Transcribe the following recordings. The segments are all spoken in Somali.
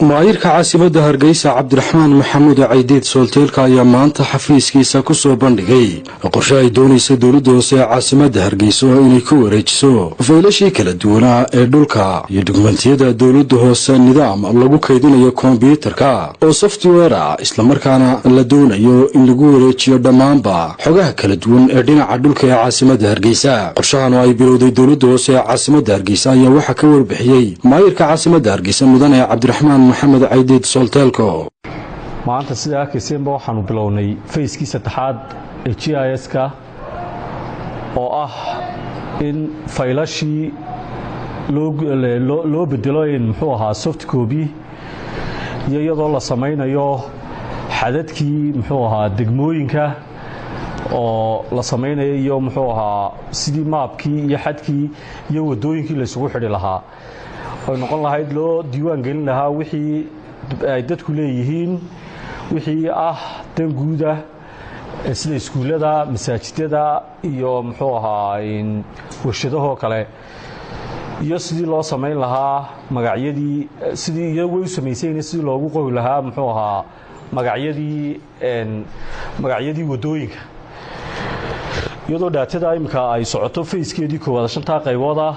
Maayirka caasimadda Hargeysa, Cabdiraxmaan Maxamuud Caydiid Soolteelka, ayaa maanta xafiiskiisa ku soo bandhigay qorshe ay doonaysa dowladda hoose ee caasimadda Hargeysa oo inay ku wareejiso faylashii kala duwanaa ee dhulka iyo dukumentiyada dowladda hoose nidaam lagu kaydinayo kombyuutarka oo software ah, islamarkaana la doonayo in lagu wareejiyo dhammaanba xogaha kala duwan ee dhinaca dhulka ee caasimadda Hargeysa. Qorshahan oo ay bilowday dowladda hoose ee caasimadda Hargeysa ayaa waxaa ka warbixiyey maayirka caasimadda Hargeysa, mudane Cabdiraxmaan Maxamed Caydiid Soolteelko. Maanta, sidaa arkayseenba, waxaanu bilownay phase-kii saddexaad ee GIS-ka, oo ah in faylashii loo bedelo in muxuu ahaa soft copy, iyo iyadoo la samaynayo xadadkii muxuu ahaa degmooyinka oo la samaynayo, iyo muxuu ahaa sidii maabkii iyo xadkii iyo waddooyinkii laysugu xidhi lahaa oy noqon lahayd, loo diiwaan gelin lahaa wixii ay dadku leeyihiin, wixii ah dan guuda sida iskuullada, masaajidada iyo muxuu ahaa warshadahoo kale, iyo sidii loo samayn lahaa magacyadii, sidii iyo way u samaysayna sidii loogu qori lahaa muxuu ahaa magacyadii waddooyinka, iyadoo data-da imika ay socoto phase-keedii koowaad, shantaa qaybood ah.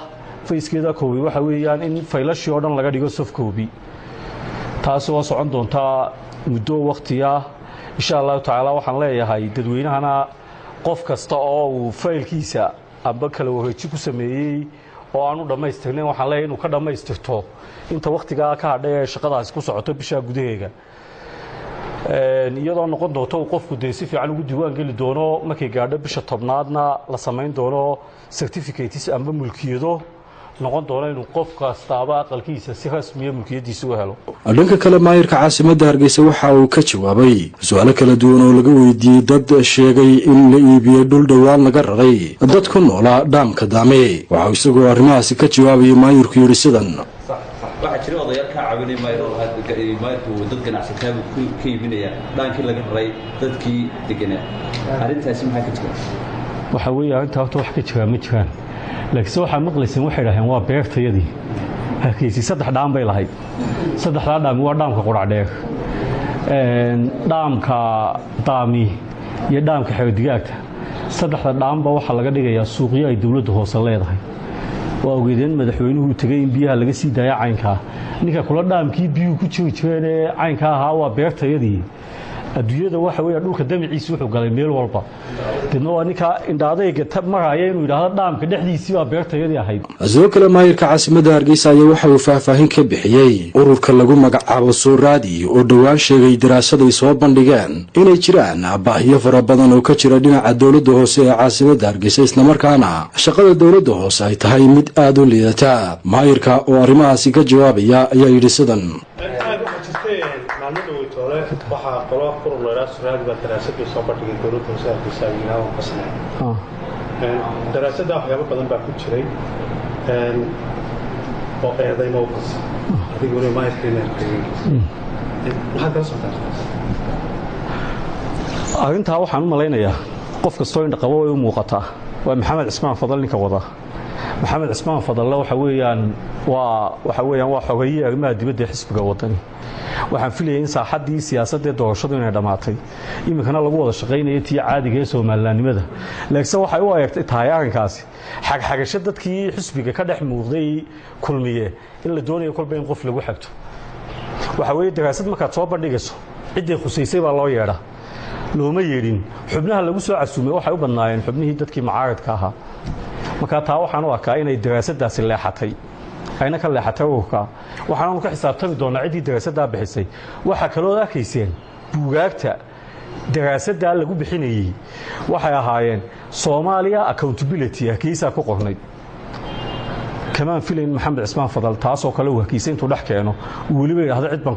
Phase-keeda koowaad waxa weeyaan in faylashii oo dhan laga dhigo soft copy, taasi oo socon doontaa muddo wakhtiya, insha Allahu tacaala. Waxaan leeyahay dadweynahana, qof kasta oo uu faylkiisa amba kala wareeji ku sameeyey oo aanu dhammaystirnayn, waxaan leeyahay inuu ka dhammaystirto inta wakhtigaa ka hadhay ee shaqadaasi ku socoto bishaa gudaheega, iyadoo noqon doonto uu qofku dee si fiican ugu diiwaan geli doono. Markay gaadho bisha 10aadna la samayn doono certificates amba mulkiyado noqon doono inuu qof kastaaba aqalkiisa si rasmiya mulkiyadiisa u helo. Dhanka kale, maayirka caasimadda Hargeysa waxa uu ka jawaabay su-aalo kala duwan oo laga weydiiyey dad sheegay in la iibiyey dhul dhowaan laga raray dad ku noolaa dhaamka Daame. Waxauu isagoo arrimahaasi ka jawaabayay maayirku yidhi sidan: Waxaa jira odayaal kaa caawinay maayir oo lahaa maayirku dad ganacsataabuu ka iibinaya dhaankii laga raray dadkii deganaa. Arrintaasi maxaa ka jira? Waxaa weeye, arrintaa horta wax ka jiraa ma jiraan, laakiinse waxaa maqlayseen waxay dhaheen waa beertayadii. Hargeysi saddex dhaam bay lahayd. Saddexdaa dhaami waa dhaamka Quracdheer, dhaamka Daami iyo dhaamka Xerodigaagta. Saddexda dhaamba waxaa laga dhigayaa suuqyo ay dowladda hoose leedahay. Waa ogeedeen madaxweynuhu tegey in biyaha laga sii daaya caynkaa. Ninka kula dhaamkii biyuhu ku jiri jireen ee caynka ahaa waa beertayadii, adduunyada waxa weya dhulka damaciisi wuxuu galay meel walba. Deedna waa ninka indhaadayga maraya inuu yidhaahdo dhaamka dhexdiisii baa beertayadii ahayd. Sidoo kale, maayirka caasimadda Hargeysa ayaa waxa uu faahfaahin ka bixiyey ururka lagu magacaabo Sooraadi oo dhowaan sheegay daraasaday soo bandhigeen inay jiraan baahiyo fara badan oo ka jira dhinaca dowladda hoose ee caasimadda Hargeysa, islamarkaana shaqada dowladda hoose ay tahay mid aada u liidata. Maayirka oo arrimahaasi ka jawaabaya ayaa yidhi sidan: Maalmo dhaweytoole waxaa qolo urur la yidhaha Suraadi baa daraasad bay soo bandhigay dowladda hoose Hargeysa ay fasaxeen. Daraasadda waxyaabo badan baa ku jiray oo eedaymo u fasa adiga weliba maayirkeena. Maxaad kala socotaa? Arrintaa waxaan u malaynayaa qof kastoo indhaqabo way u muuqataa. Waa Maxamed Cismaan Fadal ninka wada. Maxamed Cismaan Fadalle waxa weeyaan waa waxa weeyaan waa xogeeyihii arrimaha dibadda ee xisbiga Wadani. Waxaan filayay in saaxaddii siyaasadda doorashadu inay dhammaatay, iminkana lagu wada shaqaynaya tii caadiga ee Soomalilaannimada, laakiinse waxay u eegtay tahay arrinkaasi xagxagasho dadkii xisbiga ka dhex muuqday Kulmiye in la doonayo kolba in qof lagu xagto. Waxa weeye, daraasad markaad soo bandhigayso, ciddii khusaysay baa loo yeedhaa. Looma yeedhin. Xubnaha lagu soo casuumay waxay u badnaayeen xubnihii dadkii mucaaradka ahaa. Markaa taa waxaan u arkaa inay daraasaddaasi leexatay, ayna ka leexatay ururka. Waxaanu ka xisaabtami doonaa ciddii daraasaddaa bixisay. Waxaa kaloo arkayseen buugaagta daraasaddaa lagu bixinayey waxay ahaayeen Soomaaliya accountability Hargeysaa ku qornayd. Kamaan filayn Maxamed Cismaan Fadal taasoo kale uu Hargeysa intuu dhex keeno uu weliba yidhahdo cid baan